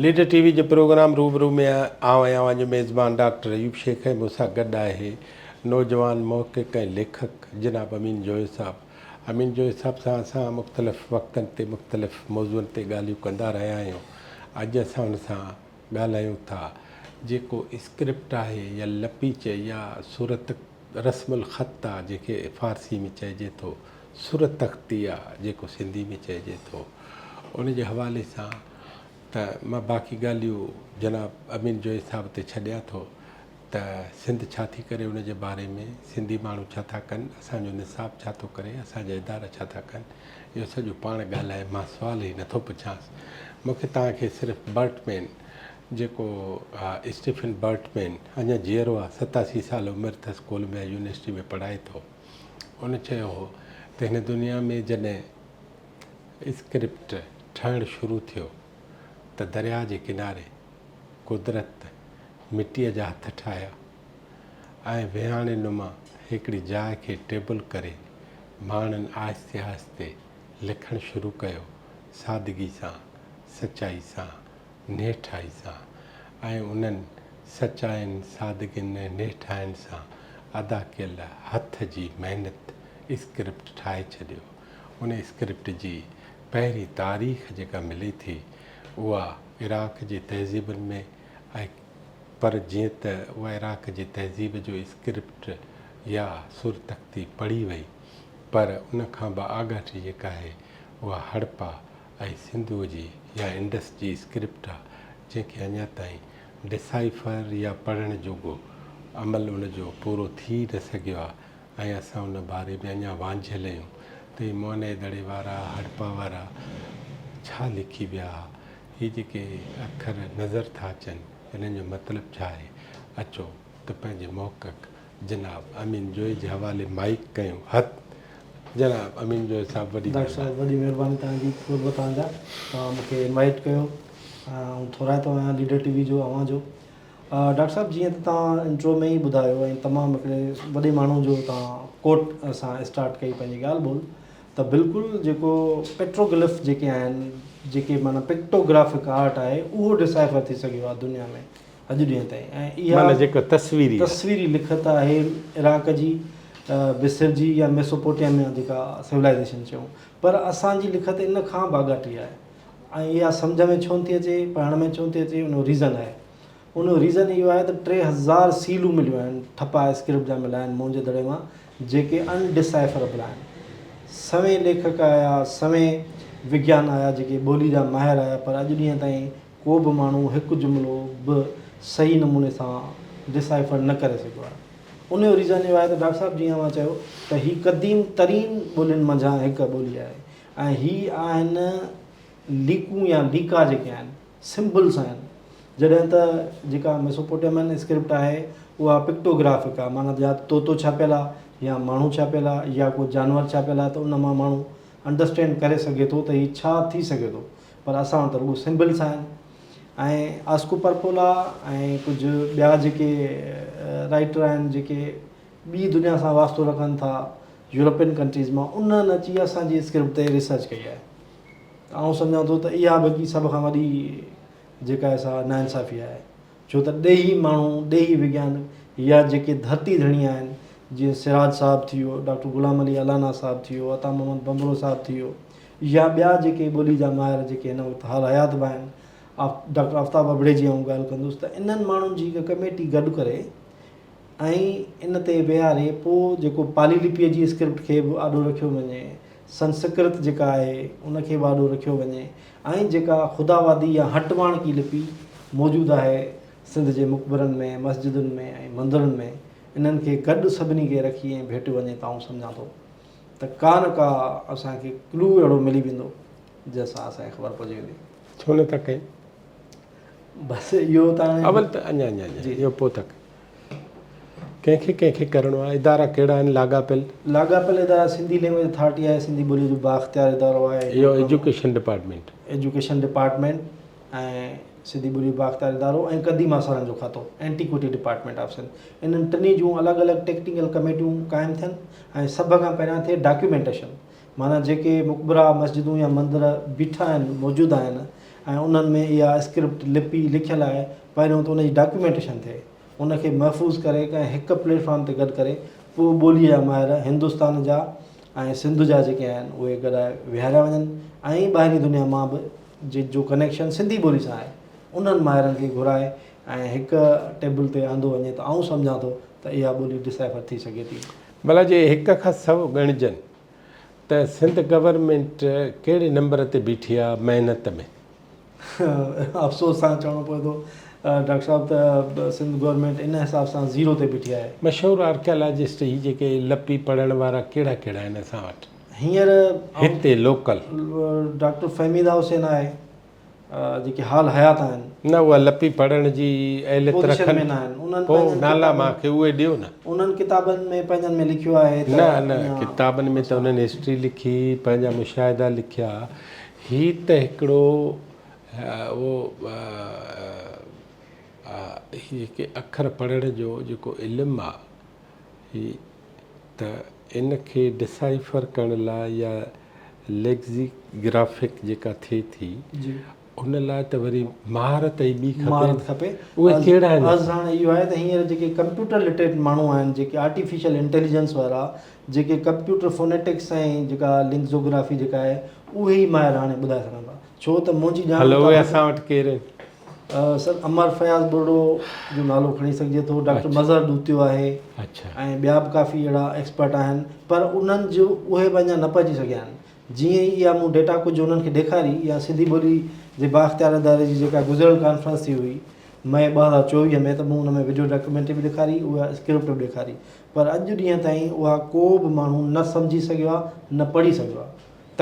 Leader ٽي V جي programme روبرو ۾ آئون آهيان اوهان جو ميزبان ڊاڪٽر ايوب شيخ ۽ مون سان گڏ آهي نوجوان محقق ۽ ليکڪ جناب امين جويو صاحب. امين جويو صاحب سان اسان مختلف وقتن تي مختلف موضوعن تي ڳالهيون ڪندا رهيا آهيون. اڄ اسان ان سان ڳالهايون ٿا جيڪو اسڪرپٽ آهي يا لپي چئي يا صورت رسم الخط آ جنهن کي فارسي ۾ چئجي ٿو صورت تختي آ جيڪو سنڌي ۾ چئجي ٿو ان جي حوالي سان ته مان باقي ڳالهيون جناب امين جويي صاحب تي ڇڏيان ٿو ته سنڌ ڇا ٿي ڪري ان جي باري ۾ سنڌي ماڻهو ڇا ٿا ڪن اسان جو نصاب ڇا ٿو ڪري اسان جا ادارا ڇا ٿا ڪن اهو سڄو پاڻ ڳالهائي مان سوال ئي نٿو پڇانس مون کي توهان کي صرف برٽمين جيڪو اسٽيفن برٽمين اڃا جيئرو آهي 87 سال عمر اٿس ڪولمبيا يونيورسٽي ۾ پڙهائي ٿو ان چيو هو ته هن دنيا ۾ جڏهن اسڪرپٽ ٺهڻ شروع ٿيو ته درياء جي ڪناري قدرت مٽيء جا هٿ ٺاهيا ۽ ويهاڻي نما هڪڙي جاء کي ٽيبل ڪري ماڻهن آهستي آهستي لکڻ شروع ڪيو سادگي سان، سچائي سان، نهٺائي سان ۽ انهن سچاين، سادگين ۽ نهٺاين سان ادا ڪيل هٿ جي محنت اسڪرپٽ ٺاهي ڇڏيو. ان اسڪرپٽ جي پهرين تاريخ جيڪا ملي ٿي اها عراق جي تهذيبن ۾ ۽ پر جيئن ته اها عراق جي تهذيب جو اسڪرپٽ يا سرتختي پڙهي وئي پر ان کان به آڳاٽي جيڪا آهي اها هڙپا ۽ سنڌوء جي يا انڊس جي اسڪرپٽ آ جنهن کي اڃا تائين ڊسائفر يا پڙهڻ جوڳو عمل ان جو پورو ٿي نه سگهيو آ ۽ اسان ان باري ۾ اڃا وانجهيل آهيون ته هي موهن جي دڙي وارا، هڙپا وارا ڇا لکي ويا ها؟ هي جيڪي اکر نظر ٿا اچن انهن جو مطلب ڇا آهي؟ اچو ته پنهنجي محقق جناب امين جويي جي حوالي مائيڪ ڪيون هت جناب امين جويي صاحب وڏي ڊاڪٽر صاحب وڏي مهرباني توهان جي قرب توهان جا توهان مون کي انوائيٽ ڪيو آئون ٿورائتو آهيان ليڊر ٽي وي جو اوهان جو ڊاڪٽر صاحب جيئن ته توهان انٽرو ۾ ئي ٻڌايو ۽ تمام هڪڙي وڏي ماڻهو جو توهان ڪوٽ سان اسٽارٽ ڪئي پنهنجي ڳالهه ٻولهه ته بلڪل جيڪو پيٽروگلف جيڪي آهن جيڪي معنيٰ پڪٽوگرافڪ آرٽ آهي اهو ڊسائفر ٿي سگهيو آهي دنيا ۾ اڄ ڏينهن تائين ۽ اها معنيٰ جيڪا تصويري آهي. تصويري لکت آهي عراق جي مصر جي يا ميسوپوٽيميا جيڪا سولائيزيشن چئون پر اسان جي لکت ان کان به آڳاٽي آهي ۽ اها سمجهه ۾ ڇو نٿي اچي پڙهڻ ۾ ڇو نٿي اچي ان جو ريزن آهي ان جو ريزن اهو آهي ته 3000 سيلون مليون آهن ٺپا اسڪرپٽ جا مليا آهن موهن جي دڙي مان جيڪي ان ڊسائفربل آهن سوين ليکڪ آيا سوين وگيان آيا جيڪي ٻولي جا ماهر آيا پر اڄ ڏينهن تائين ڪو به ماڻهو هڪ جملو به صحيح نموني سان ڊسائفر نه ڪري سگهيو آهي. ان جو ريزن اهو آهي ته ڊاڪٽر صاحب جيئن اوهان چيو ته هي قديم ترين ٻولين منجهان هڪ ٻولي آهي ۽ هي آهن ليڪون يا ليڪا جيڪي آهن سمبلس آهن جڏهن ته جيڪا ميسوپوٽيمن اسڪرپٽ آهي اها پڪٽوگرافڪ آهي معنيٰ يا طوطو ڇاپيل آهي يا ماڻهو ڇاپيل آهي يا ڪو جانور ڇاپيل آهي ته ان مان ماڻهو انڊرسٽينڊ ڪري سگهي ٿو ته هي ڇا ٿي سگهي ٿو پر اسان وٽ ته رڳو سمبلس آهن ۽ آسڪو پرپولا ۽ ڪجهه ٻيا جيڪي رائيٽر آهن جيڪي ٻي دنيا سان واسطو رکن ٿا يورپين ڪنٽريز مان انهن اچي اسان جي اسڪرپٽ تي ريسرچ ڪئي آهي ته آئون سمجهان ٿو ته اها به هڪ سڀ کان وڏي جيڪا آهي سا ناانصافي آهي ڇو ته ڏيهي ماڻهو ڏيهي وگيان يا جيڪي ڌرتي ڌڻي آهن جيئن سراج صاحب ٿي ويو ڊاڪٽر غلام علي الانا صاحب ٿي ويو عطا محمد ڀنڀرو صاحب ٿي ويو يا ٻيا جيڪي ٻولي جا ماهر جيڪي هن وقت حال حيات به آهن ڊاڪٽر آفتاب ابڙي جي آئون ڳالهه ڪندس ته انهن ماڻهن جي هڪ ڪميٽي گڏ ڪري ۽ ان تي ويهاري پوء جيڪو پالي لپيء جي اسڪرپٽ کي به آڏو رکيو وڃي سنسڪرت جيڪا آهي ان کي به آڏو رکيو وڃي ۽ جيڪا خداوادي يا هٽواڻڪي لپي موجود آهي سنڌ جي مقبرن ۾ مسجدن ۾ ۽ مندرن ۾ انهن کي گڏ سڀني کي رکي ۽ ڀيٽيو وڃي ته آئون سمجهان ٿو ته ڪا نه ڪا اسان کي ڪلو اهڙو ملي ويندو جنهن سان اسان کي خبر پئجي ويندي. ڇو نه ٿا ڪيون؟ بس اهو ته هاڻي. اول ته اڃا اڃا اڃا اهو پوء ٿا ڪيون. ڪنهن کي ڪنهن کي ڪرڻو آهي؟ ادارا ڪهڙا آهن لاڳاپيل؟ لاڳاپيل ادارا سنڌي لينگويج اٿارٽي آهي، سنڌي ٻوليء جو بااختيار ادارو آهي. اهو education department. Education department ۽ Sindhi ٻوليء جو بااختيار ادارو ۽ قديم آثارن جو کاتو، Antiquity Department of Sindh، انهن ٽنهي جون الڳ الڳ ٽيڪنيڪل ڪميٽيون قائم ٿين ۽ سڀ کان پهريان ٿئي ڊاڪيومينٽيشن معنيٰ جيڪي مقبرا، مسجدون يا مندر بيٺا آهن، موجود آهن ۽ انهن ۾ اها اسڪرپٽ، لپي، لکيل آهي، پهريون ته ان جي ڊاڪيومينٽيشن ٿئي، ان کي محفوظ ڪري ڪنهن هڪ پليٽ فارم تي گڏ ڪري پوء ٻوليء جا ماهر هندستان جا ۽ سنڌ جا جيڪي آهن اهي گڏائي ويهاريا وڃن ۽ ٻاهرين دنيا مان به جن جو ڪنيڪشن سنڌي ٻولي سان آهي انهن ماهرن کي گهرائي ۽ هڪ ٽيبل تي آندو وڃي ته آئون سمجهان ٿو ته اها ٻولي ڊسائفر ٿي سگهي ٿي. ڀلا جي هڪ کان سئو ڳڻجن ته سنڌ گورنمينٽ ڪهڙي نمبر تي بيٺي آ محنت ۾؟ افسوس سان چوڻو پوي ٿو ڊاڪٽر صاحب ته سنڌ گورنمينٽ ان حساب سان زيرو تي بيٺي آهي. مشهور آرڪيالاجسٽ هي جيڪي لپي پڙهڻ وارا ڪهڙا ڪهڙا آهن اسان وٽ؟ هينئر هتي لوڪل. ڊاڪٽر فهميده حسين آهي جيڪي حال حيات آهن. نه اها لپي پڙهڻ جي اهليت پوزيشن رکن ۾ نه آهن انهن پوء پنهنجن نالا ڪتابن مان کي اهي ڏيو نه. انهن ڪتابن ۾ پنهنجن ۾ لکيو آهي ته نه نه اڃا ڪتابن ۾ ته انهن هسٽري لکي پنهنجا مشاهدا لکيا هي ته هڪڙو اهو هي جيڪي اکر پڙهڻ جو جيڪو علم آ هي ته ان کي ڊسائفر ڪرڻ لاء يا ليگزي گرافڪ جيڪا ٿئي ٿي ان لاء ته وري مهارت ئي ٻي کپي مهارت کپي اهي ڪهڙا آهن؟ عرض هاڻي اهو آهي ته هينئر جيڪي ڪمپيوٽر لٽريٽ ماڻهو آهن جيڪي آرٽيفيشل انٽيليجنس وارا جيڪي ڪمپيوٽر فونيٽڪس ۽ جيڪا لنگزوگرافي جيڪا آهي اهي ئي ماهر هاڻي ٻڌائي سگهن ٿا ڇو ته منهنجي ڄاڻ هلو اهي مطابق اسان وٽ ڪير آهن؟ سر امر فياض ٻرڙو جو نالو کڻي سگهجي ٿو، ڊاڪٽر مظهر ڏوتيو آهي ۽ ٻيا به ڪافي اهڙا ايڪسپرٽ آهن پر انهن جو اهي به اڃا نه پهچي سگهيا آهن. جيئن ئي اها مون ڊيٽا ڪجهه انهن کي ڏيکاري يا سنڌي ٻولي جي بااختيار اداري جي جيڪا گذريل ڪانفرنس ٿي هئي مئي 2024 ۾ ته مون ان ۾ وڊيو ڊاڪيومينٽري به ڏيکاري اها اسڪرپٽ به ڏيکاري پر اڄ ڏينهن تائين اها ڪو به ماڻهو نه سمجهي سگهيو آهي نه پڙهي سگهيو آهي.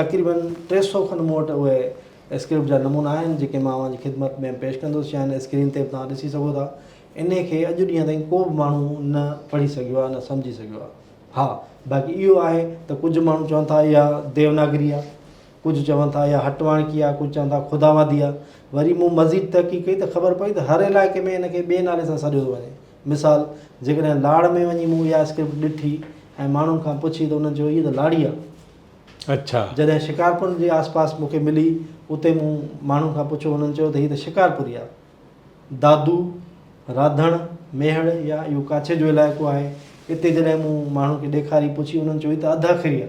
تقريبن 300 کن مون وٽ اهي اسڪرپٽ جا نمونا آهن جيڪي مان اوهان جي خدمت ۾ پيش ڪندس يا هن اسڪرين تي به توهان ڏسي سگهو ٿا. انهي کي اڄ ڏينهن تائين ڪو به ماڻهو نه پڙهي سگهيو آهي نه سمجهي سگهيو آهي. ها باقي اهو آهي ته ڪجهه ماڻهو چون ٿا اها ديوناگري آهي، ڪجهه چون ٿا اها هٽواڻڪي آهي، ڪجهه چون ٿا خداوادي آهي. وري مون مزيد تحقيق ڪئي ته خبر پئي ته هر علائقي ۾ ان کي ٻئي نالي سان سڏيو ٿو وڃي. مثال جيڪڏهن لاڙ ۾ وڃي مون اها اسڪرپٽ ڏٺي ۽ ماڻهن کان پڇي ته انهن چيو هيء ته لاڙي آهي. اڇا. جڏهن شڪارپور جي آس پاس مون کي ملي، اتي مون ماڻهن کان پڇيو، انهن چيو ته هي ته شڪارپوري آ. دادو، راڌڻ، ميهڙ يا اهو ڪاڇي جو علائقو آهي، اتي جڏهن مون ماڻهن کي ڏيکاري پڇي، انهن چيو هي ته اڌ اکري آ.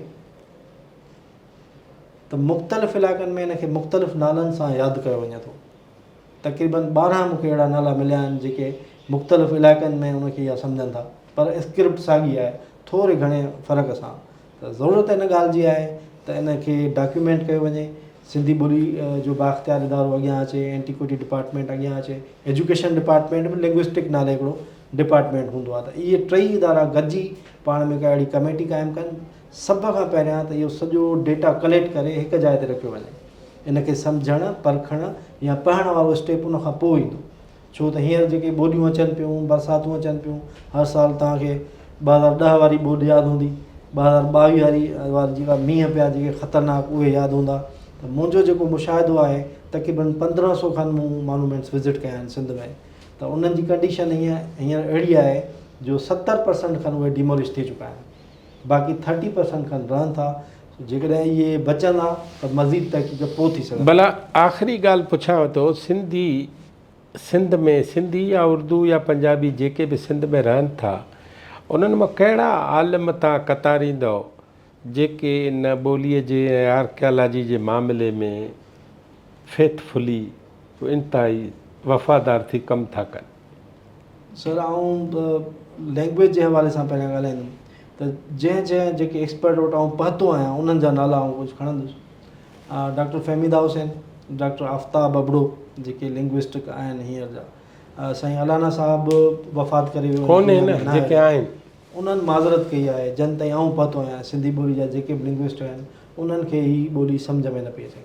ته مختلف علائقن ۾ ان کي مختلف نالن سان ياد ڪيو وڃي ٿو. تقريبن 12 مون کي اهڙا نالا مليا آهن جيڪي مختلف علائقن ۾ ان کي اها سمجهن ٿا، پر اسڪرپٽ ساڳي آهي، ٿوري گهڻي فرق سان. ته ضرورت ان ڳالهه جي آهي ته ان کي ڊاڪيومينٽ ڪيو وڃي، سنڌي ٻولي جو بااختيار ادارو اڳيان اچي، اينٽيڪوئٽي ڊپارٽمينٽ اڳيان اچي، ايجوڪيشن ڊپارٽمينٽ به لنگوئسٽڪ نالي هڪڙو ڊپارٽمينٽ هوندو آهي ته اهي ٽئي ادارا گڏجي پاڻ ۾ ڪا اهڙي ڪميٽي قائم ڪن، سڀ کان پهريان ته اهو سڄو ڊيٽا ڪليڪٽ ڪري هڪ جاء تي رکيو وڃي، ان کي سمجهڻ، پرکڻ يا پڙهڻ وارو اسٽيپ ان کان پوء ايندو. ڇو ته هينئر جيڪي ٻوڏيون اچن پيون، برساتون اچن پيون، هر سال توهان کي 2010 واري ٻوڏ ياد هوندي، 2022 واري واري جيڪا مينهن پيا جيڪي خطرناڪ اهي ياد هوندا ته منهنجو جيڪو مشاهدو آهي تقريبن 1500 کن مون مانومينٽس وزٽ ڪيا آهن سنڌ ۾ ته انهن جي ڪنڊيشن هينئر هينئر اهڙي آهي جو 70 پرسنٽ کن اهي ڊيمولش ٿي چڪا آهن باقي 30 پرسنٽ کن رهن ٿا جيڪڏهن اهي بچندا ته مزيد تحقيق پوء ٿي سگهندي. ڀلا آخري ڳالهه پڇانو ٿو سنڌي سنڌ ۾ سنڌي يا اردو يا پنجابي جيڪي به سنڌ ۾ رهن ٿا انهن مان ڪهڙا عالم تان قطاريندؤ جيڪي ان ٻوليء جي ۽ آرڪيالاجي جي معاملي ۾ فيٿ فلي انتهائي وفادار ٿي ڪم ٿا ڪن. سر آئون لينگويج جي حوالي سان پهريان ڳالهائيندم ته جنهن جنهن جيڪي ايڪسپرٽ وٽ آئون پهتو آهيان انهن جا نالا آئون ڪجهه کڻندس. ڊاڪٽر فهميده حسين، ڊاڪٽر آفتاب ابڙو جيڪي لنگوسٽڪ آهن هينئر جا، سائين الانا صاحب وفات ڪري ويو ڪونهي نه جيڪي آهن. انهن معذرت ڪئي آهي جن تائين آئون پهتو آهيان سنڌي ٻولي جا جيڪي به لنگوسٽ آهن انهن کي هي ٻولي سمجهه ۾ نه پئي اچي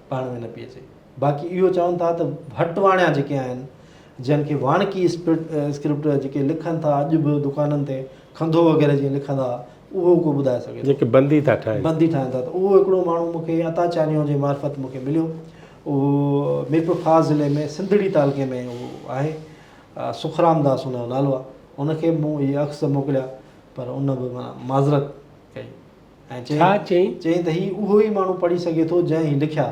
پڙهڻ ۾ نه پئي اچي باقي اهو چون ٿا ته ڀٽ واڻيا جيڪي آهن جن کي واڻڪي اسڪرپٽ جيڪي لکن ٿا اڄ به دڪانن تي کنڌو وغيره جيئن لکندا اهو ڪو ٻڌائي سگهي ٿو. جيڪي بندي ٿا ٺاهين. بندي ٺاهين ٿا ته اهو هڪڙو ماڻهو مون کي عطا چانيو جي معرفت مون کي مليو. اهو ميرپورخاص ضلعي ۾ سنڌڙي تعلقي ۾ اهو آهي. سکرام داس ان جو نالو آهي. ان کي به مون اهي عڪس موڪليا پر ان به معنيٰ معذرت ڪئي ۽ ڇا چيائين؟ چيائين ته هي اهو ئي ماڻهو پڙهي سگهي ٿو جنهن هي لکيا.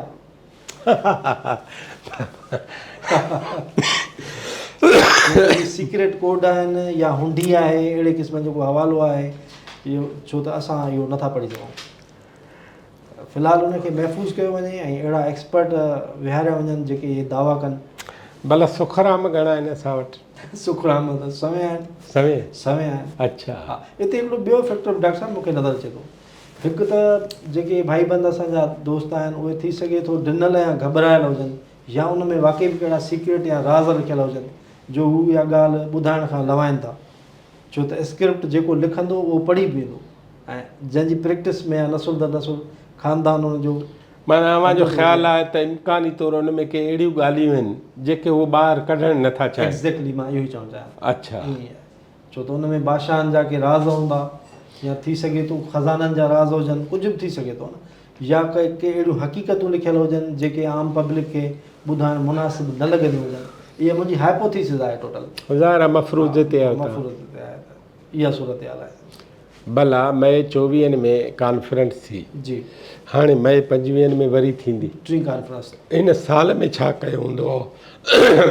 سيڪريٽ ڪوڊ آهن يا هنڊي آهي اهڙي قسم جو ڪو حوالو آهي اهو ڇو ته اسان اهو نٿا پڙهي سگهون. في الحال ان کي محفوظ ڪيو وڃي ۽ اهڙا ايڪسپرٽ ويهاريا وڃن جيڪي اهي دعويٰ ڪن. ڀلا سکرام گهڻا آهن اسان وٽ؟ سکرام ته سوين آهن. سوين؟ سوين آهن. اڇا. ها اتي هڪڙو ٻيو فيڪٽر به ڊاڪٽر صاحب مون کي نظر اچي ٿو. هڪ ته جيڪي ڀائي بند اسان جا دوست آهن اهي ٿي سگهي ٿو ڊنل يا گهٻرايل هجن يا ان ۾ واقعي به ڪهڙا سيڪريٽ يا راز لکيل هجن جو هو اها ڳالهه ٻڌائڻ کان لوائن ٿا. ڇو ته اسڪرپٽ جيڪو لکندو اهو پڙهي به ويندو ۽ جنهن جي پريڪٽس ۾ آهي نسل در نسل خاندان ان جو معنيٰ اوهان جو خيال آهي ته امڪاني طور ان ۾ ڪي اهڙيون ڳالهيون آهن جيڪي هو ٻاهر ڪڍڻ نه ٿا چاهين. ايگزيڪٽلي مان اهو ئي چوڻ چاهيان ٿو. اڇا. ائين ئي آهي. ڇو ته ان ۾ بادشاهن جا ڪي راز هوندا يا ٿي سگهي ٿو خزانن جا راز هجن ڪجهه به ٿي سگهي ٿو نه يا ڪي ڪي اهڙيون حقيقتون لکيل هجن جيڪي عام پبلڪ کي ٻڌائڻ مناسب نه لڳنديون هجن اها منهنجي هائپوٿيسز آهي ٽوٽل. ظاهر آهي مفروضي تي آهيو توهان. مفروضي تي آهي ته اها صورتحال آهي. ڀلا مئي چوويهن ۾ ڪانفرنس ٿي. جي. هاڻي مئي پنجويهن ۾ وري ٿيندي. ٽين ڪانفرنس. هن سال ۾ ڇا ڪيو هوندو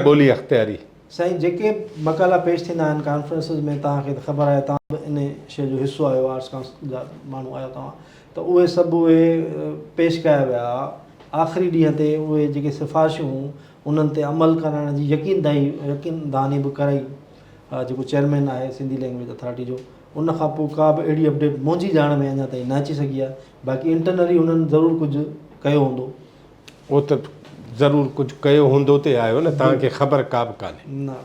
ٻولي اختياري. سائين جيڪي به مقالا پيش ٿيندا آهن ڪانفرنسز ۾ توهان کي ته خبر آهي توهان به ان شيء جو حصو آهيو آرٽس ڪائونسل جا ماڻهو آهيو توهان ته اهي سڀ اهي پيش ڪيا ويا آخري ڏينهن تي اهي جيڪي سفارشون هيون انهن تي عمل ڪرائڻ جي يقين دهي يقين دهاني به ڪرائي جيڪو چيئرمين آهي سنڌي لينگويج اٿارٽي جو ان کان پوء ڪا به اهڙي اپڊيٽ منهنجي ڄاڻ ۾ اڃا تائين نه اچي سگهي آهي باقي انٽرنلي انهن ضرور ڪجهه ڪيو هوندو. اهو ته ضرور ڪجهه ڪيو هوندو تي آيو نه توهان کي خبر ڪا به ڪانهي. نه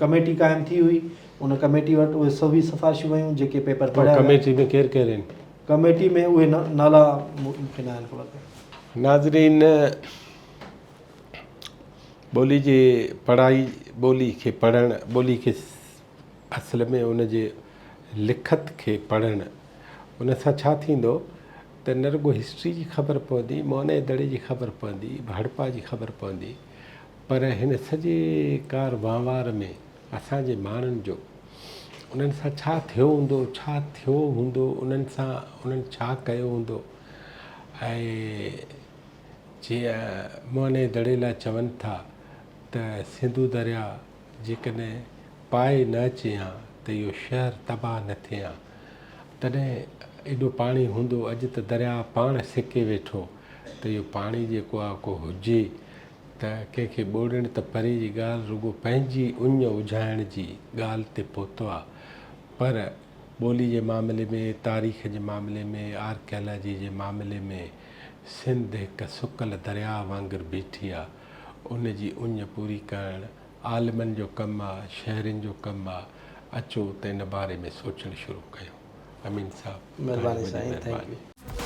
ڪميٽي قائم ٿي هئي ان ڪميٽي وٽ اهي سڀ ئي سفارشون ويون جيڪي پيپر پڙهيا ويا. ڪميٽي ۾ ڪير ڪير آهن؟ ڪميٽي ۾ اهي نالا مون کي ناهن خبر. ناظرين ٻولي جي پڙهائي ٻولي کي پڙهڻ ٻولي کي اصل ۾ ان جي لکت کي پڙهڻ ان سان ڇا ٿيندو ته نه رڳو هسٽري جي خبر پوندي، مونئي دڙي جي خبر پوندي، هڙپا جي خبر پوندي، پر هن سڄي ڪار وهنوار ۾ اسان جي ماڻهن جو انهن سان ڇا ٿيو هوندو، ڇا ٿيو هوندو، انهن سان انهن ڇا ڪيو هوندو ۽ جيئن مونئي دڙي لاء چون ٿا ته سنڌو درياء جيڪڏهن پائي نه اچي ها ته اهو شهر تباهه نه ٿئي ها. تڏهن ايڏو پاڻي هوندو، اڄ ته درياء پاڻ سڪي ويٺو ته اهو پاڻي جيڪو آهي ڪو هجي ته ڪنهن کي ٻوڙڻ ته پري جي ڳالهه رڳو پنهنجي اڃ اجهائڻ جي ڳالهه تي پهتو آهي پر ٻولي جي معاملي ۾ تاريخ جي معاملي ۾ آرڪيالاجي جي معاملي ۾ سنڌ هڪ سڪل درياء وانگر بيٺي آهي ان جي اڃ پوري ڪرڻ عالمن جو ڪم آ، شهرين جو ڪم آ، اچو ته ان باري ۾ سوچڻ شروع ڪيون. امين صاحب توهان جي مھرباني وڏي سائين thank مھرباني. يو.